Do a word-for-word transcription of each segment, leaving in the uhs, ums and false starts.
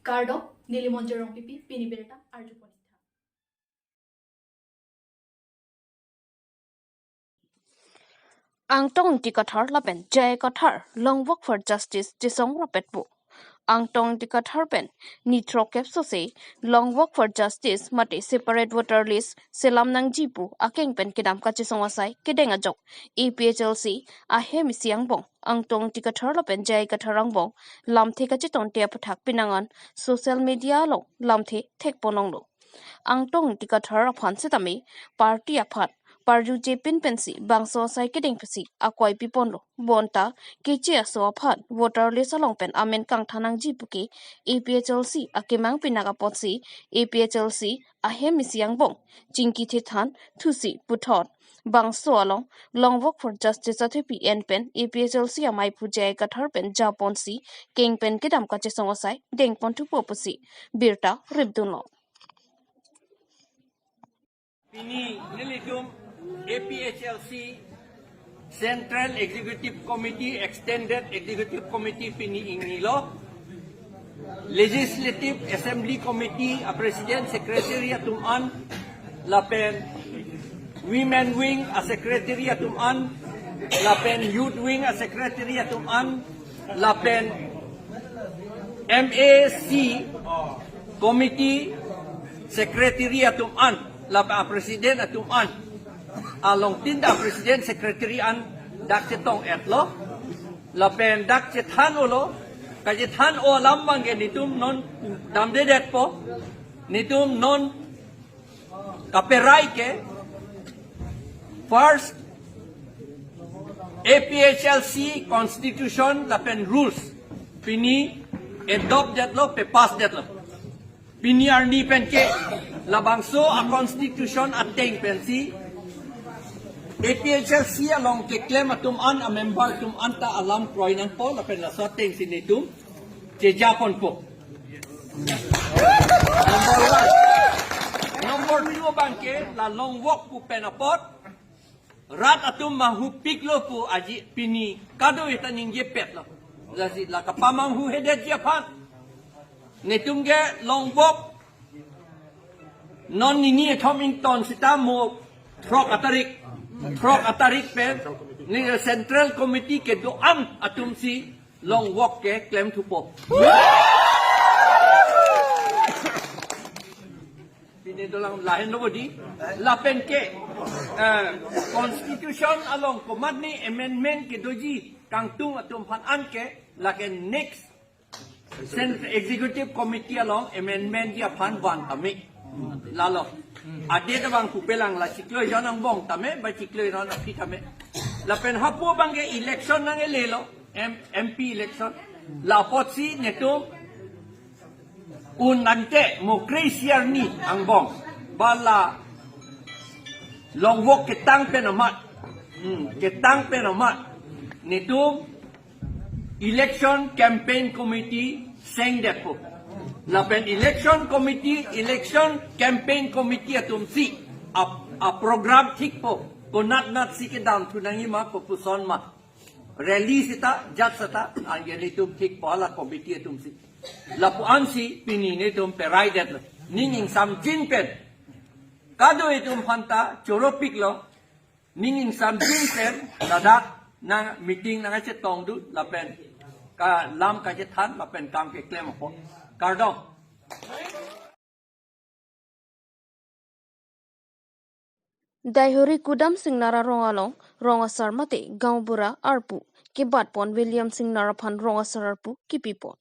Kardom, neli Monjir Rongpipi, pini birta arjupon-ik tha. Angtong Ingti Kathar lapen J I Kathar Long Walk for Justice chesong rapetpo. Angtong Ingti Kathar pen ni throkkep sose Long Walk for Justice mate separate voter list selam nangji pu akeng pen kedam kachesong asai kedeng ajok A P H L C ahem isi angbong Angtong Ingti Kathar lapen J I Kathar angbong lamthe kachetonte aputhak pinangan social media along lamthe thekponlonglo. Angtong Ingti Kathar aphan setame party aphan parjuje pin pensi bangso asai kedeng pensi akoi piponlo. Bonta keche aso aphan voter list along pen amen kangthan nangji puke A P H L C akemang pinak apotsi A P H L C ahem isi angbong chingki thethan thusi puthot bangso along Long Walk for Justice athepi en pen A P H L C amei aphu J I Kathar pen japonsi keng pen kedam kachesong asai dengpon thupo pusi birta ripdunlo. Pini nelitum A P H L C Central Executive Committee, Extended Executive Committee pini ingnilo. Legislative Assembly Committee a President Secretary atum an, lapen Women Wing a Secretary atum an, lapen Youth Wing a Secretary atum an, lapen M A C Committee Secretary atum an, lapen a President atum an. Along tin ta President Secretary an dak chetong-etlo. Lapen dak chethan-olo, kachethan-o alam abangke netum non damdedetpo, netum non kaperai ke first A P H L C constitution lapen rules pini adopt detlo, pe-pass detlo. Pini arni penke labangso a constitution ateng pensi A P H L C along keklem atum an, a member atum an ta alam kroi nangpo lapen laso atengsi netum chejaponpo. Number one. Number two abangke la Long Walk pu pen apot rat atum manghupiklo pu aji pini kadokave ta ningjepetlo. Lasi la kapamanghuhedetji aphan netum ke Long Walk non nini ethom ington sita mo throk atarik, throk atarik pen ni Central Committee kedo-an atumsi Long Walk keklem thupo. Pini dolang lahenlo bodi. Lapen ke, eh, constitution along komatne amendment kedoji kangtung atum aphan anke, lake next Cent-, Executive Committee along amendment ji aphan van tame. Lalo. Adet abang pupelang la chiklo jon angbong tame, ba chiklo jon aphi tame. Lapen hapu abangke election nanglelo, M-, M P election. La apotsi netum un nangte mo kre-isi arni angbong ba la Long Walk ketang pen amat. Hmm, ketang pen amat. Netum Election Campaign Committee sengdetpo. Lapen Election Committee, Election Campaign Committee atumsi a, a program thikpo. Konatnatsi kedam thu nangjima, kopuson ma, rally sita, jat sita, anke netum thikpo la committee atumsi. Lapu-ansi pini netum peraidetlo. Ning ingsamjin pen kado itum aphanta choropiklo. Ning ingsamjin pen ladak nang meeting nangkachetongdun lapen ka lam kachethan lapen kam keklem apot. Kardom. Daihori Kudam Singnar arong along rong asar mate gaonbura arpu kebatpon William Singnar aphan rong asar arpu kipipon.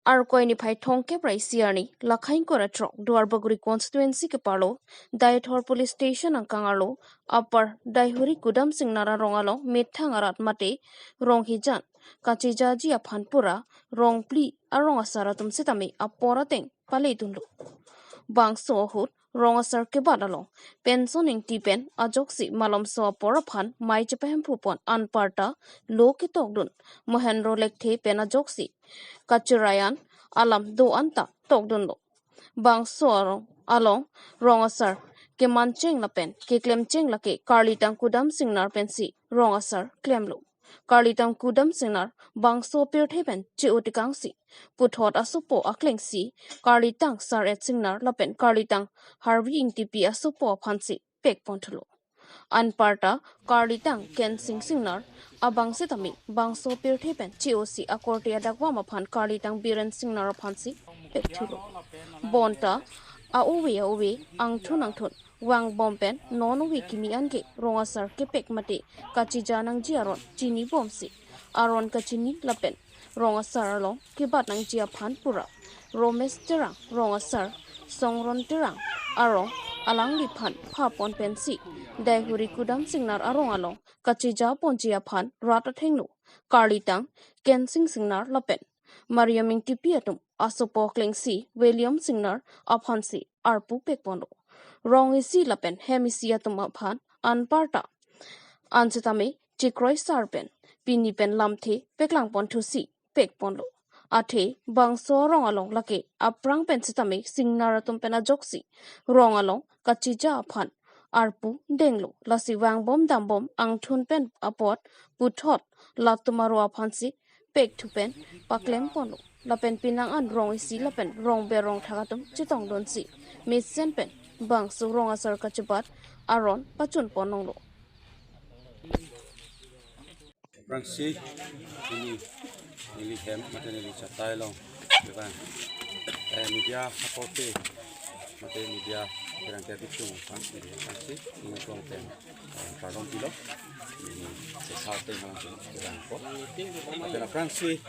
Arkoi niphai thomkep ra isi arni, lakhai ingkoi ra throk, Duarbagori constituency keparlo Deithor police station angkang arlo Upper Daihori Kudam Singnar arong along methang arat mate rong hijan kachejaji aphan pura rong phli arong asar atum setame apor ateng paledunlo. Bangso ahut rong asar kebat along Penson Ingti pen ajoksi malomso apor aphan mei chepahemphupon anparta lo ketokdun Mohendro Lekthe pen ajoksi kachirayan alam do-an ta tokdunlo. Bangso arong along rong asar kemancheng lapen keklemcheng lake Karlitang Kudam Singnar pensi rong asar klemlo. Karlitang Kudam Singnar bangso pirthe pen che-o tekangsi, puthot asopo aklengsi, Karlitang Sar-et Singnar lapen Karlitang Harvi Ingtipi asopo aphansi pekpon thulo. Anparta Karlitang Kensing Singnar abang setame bangso pirthe pen che-osi akorte adakvam aphan Karlitang Biren Singnar aphansi pekthulo. Bonta a-ove a-ove, angthun angthun vangbom pen non ove kimi anke rong asar kepek mate kachija nangji aron chinibomsi, aron kachini lapen rong asar along kebat nangji aphan pura Romesh Terang rong asar, Songron Terang arong alangliphan phapon pensi, Daihuri Kudam Singnar arong along kachija ponji aphan rat athengno Karlitang Kensing Singnar lapen Mariam Ingtipi atum asopo aklengsi William Singnar aphansi arpu pekponlo. Rong isi lapen hem isi atum aphan anparta an setame chekroi sar pen pini pen lamthe peklangpon thusi pekponlo. Athe bangso rong along lake aphrang pen setame Singnar atum pen ajoksi rong along kachija aphan arpu denglo. Lasi vangbom dambom angthun pen apot puthot latum aro aphansi pekthu pen paklemponlo. Lapen penang an rong isi lapen rong berong thak atum chetongdunsi mesen pen bangso rong asar kachebat aron pachunpon longlo. Aphrangsi pini neli hem mate neli chatai along, diba? Eh, media akorte mate media kerang ke bichung aphan neli aphrangsi ning klong pen, eh, kardom pilo. Neli sesau teng halang pen kerang ko. Mate aphrangsi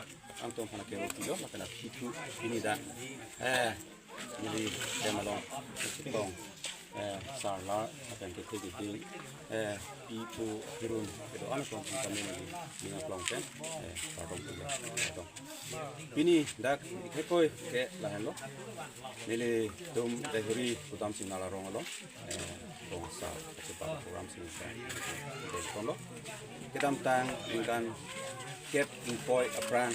angtum aphan ke pilo, mate aphi thu pini dak, eh, neli hem along chetong, eh, sarlar, lapen kethe keding, eh, pi pu hirun kedo-an atum aphan kami neli ning klong pen, eh, kardom pilo, kardom. Pini dak hekoi ke lahenlo. Nelitum Daihuri Kudam Singnar arong along, eh, rong asar kachebat program sing sa. Kedamtang ningkan kep ingkoi aphrang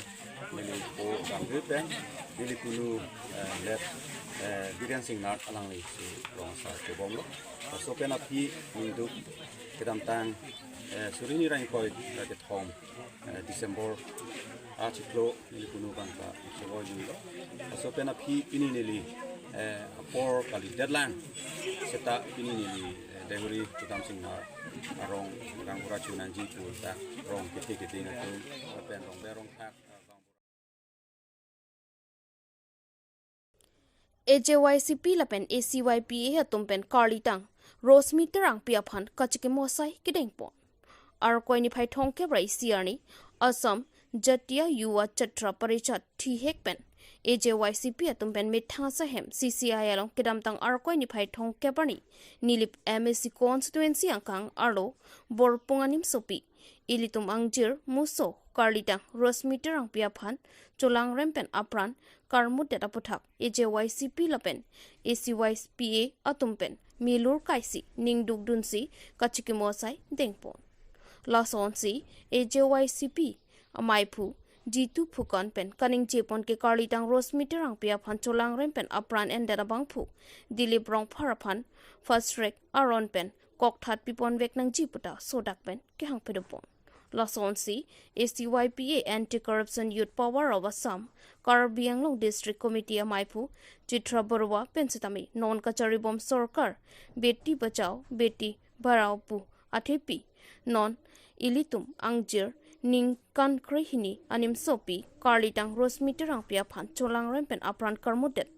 neli po Gambhir pen neli kunu, eh, let, eh, Biren Singnar alanglisi rong asar kebomlo. Laso pen aphi ningduk kedamtang, eh, suri hini ra ingkoi ra kethom, eh, December achiklo neli kunu abang ta chevoi jinglo. Laso pen aphi pini neli, eh, apor kalidet lang seta pini neli, eh, Daihuri Kudam Singnar arong gaonbura chonangji pu ta rong kethe keding atum lapen rong berong thak, eh, gaonbura. A J Y C P lapen A C Y P A atum pen Karlitang Rosmi Terangpi aphan kachikimo asai kedengpon. Arkoi niphai thomkep ra isi arni Assam Jatiya Yuva Chatra Parishad thihek pen A J Y C P atum pen methang asai hem C C I along kedamtang Arkoi niphai thomkep arni Nilip M A C constituency angkang arlo Borpung animsopi ilitum angjir muso Karlitang Rosmi Terangpi aphan cholangrem pen apran karmutdet aputhak A J Y C P lapen A C Y P A atum pen milur kaisi ningdukdunsi kachikimo asai dengpon. Lasonsi A J Y C P amaiphu Jitu Phukan pen kaningjepon ke Karlitang Rosmi Terangpi aphan cholangrem pen apran endet abangphu Dilip Rongphar aphan fast track aron pen kokthat piponvek nangji puta sodak pen kehang pedopon. Lasonsi A C Y P A Anti Corruption Youth Power of Assam, Karbi Anglong District Committee amaiphu Chitra Baruah pen setame non kacharibom sorkar Beti Bachao Beti Padhao pu athepi non ilitum angjir ningkan krehini animsopi Karlitang Rosmi Terangpi aphan cholangrem pen apran karmutdet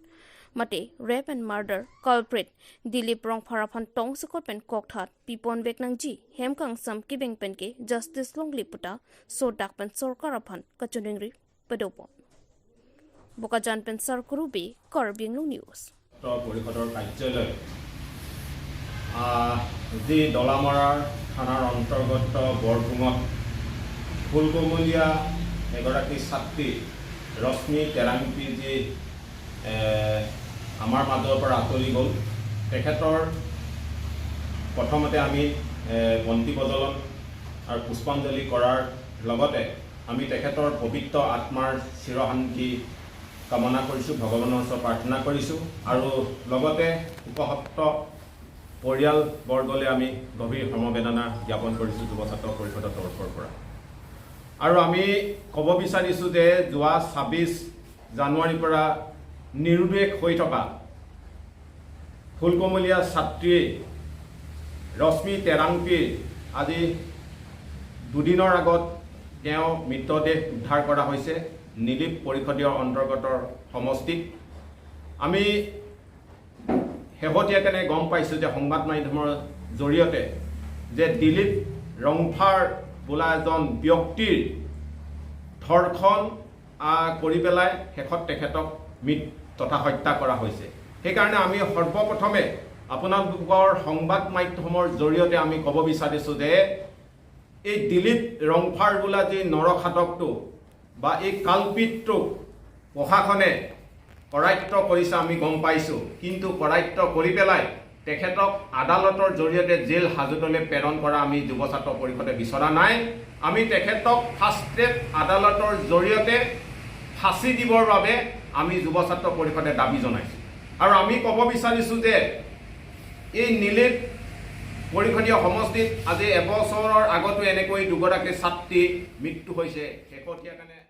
mate rape and murder culprit Dilip Rongphar aphan tongsekot pen kokthat piponvek nangji, hem kangsam kibeng pen ke justice longle puta sodak pen sorkar aphan kachiningri pedopon. Bokajan pen Sarkuru Bey, Karbi Anglong News. পৰিষদৰ কাৰ্যালয়, আহ, যি দলামৰাৰ থানাৰ অন্তৰ্গত বৰপুঙত ফুলকুমলীয়া এগৰাকী ছাত্ৰী ৰশ্মি তেৰাংপী যি, এ, আমাৰ মাজৰ পৰা আঁতৰি গ'ল, তেখেতৰ প্ৰথমতে আমি, এ, বন্তি প্ৰজ্বলন আৰু পুষ্পাঞ্জলি কৰাৰ লগতে আমি তেখেতৰ পবিত্ৰ আত্মাৰ চিৰশান্তি কামনা কৰিছোঁ, ভগৱানৰ ওচৰত প্ৰাৰ্থনা কৰিছোঁ আৰু লগতে শোকসত্ত পৰিয়ালবৰ্গলৈ আমি গভীৰ সমবেদনা জ্ঞাপন কৰিছোঁ যুৱ ছাত্ৰ পৰিষদৰ তৰফৰ পৰা। আৰু আমি ক'ব বিচাৰিছো যে যোৱা ছাব্বিছ জানুৱাৰীৰ পৰা নিৰুদ্দেশ হৈ থকা ফুলকুমলীয়া ছাত্ৰী ৰশ্মি টেৰাংপীৰ আজি দুদিনৰ আগত তেওঁ মৃতদেহ উদ্ধাৰ কৰা হৈছে নিলিপ পৰিষদীয় অন্তৰ্গতৰ সমষ্টিত। আমি শেহতীয়াকৈ গম পাইছো যে সংবাদ মাধ্যমৰ জৰিয়তে যে দিলীপ ৰংফাৰ বোলা এজন ব্যক্তিৰ ধৰ্ষণ, আহ, কৰি পেলাই শেষত তেখেতক মৃত তথা হত্যা কৰা হৈছে। সেইকাৰণে আমি সৰ্বপ্ৰথমে আপোনালোকৰ সংবাদ মাধ্যমৰ জৰিয়তে আমি ক'ব বিচাৰিছো যে এই দিলীপ ৰংফাৰ বোলা যি নৰঘাতকটো বা এই কালপিতটোক প্ৰশাসনে কৰায়ত্ব কৰিছে, আমি গম পাইছো, কিন্তু কৰায়ত্ব কৰি পেলাই তেখেতক আদালতৰ জৰিয়তে জেল হাজোতলৈ প্ৰেৰণ কৰা আমি যুৱ ছাত্ৰ পৰিষদে বিচৰা নাই। আমি তেখেতক ফাষ্ট ট্ৰেক আদালতৰ জৰিয়তে ফাঁচী দিবৰ বাবে আমি যুৱ ছাত্ৰ পৰিষদে দাবী জনাইছো। আৰু আমি ক'ব বিচাৰিছো যে এই নিলিপ পৰিষদীয় সমষ্টিত আজি এবছৰৰ আগতো এনেকৈ দুগৰাকী ছাত্ৰী মৃত্যু হৈছে। শেহতীয়াকৈ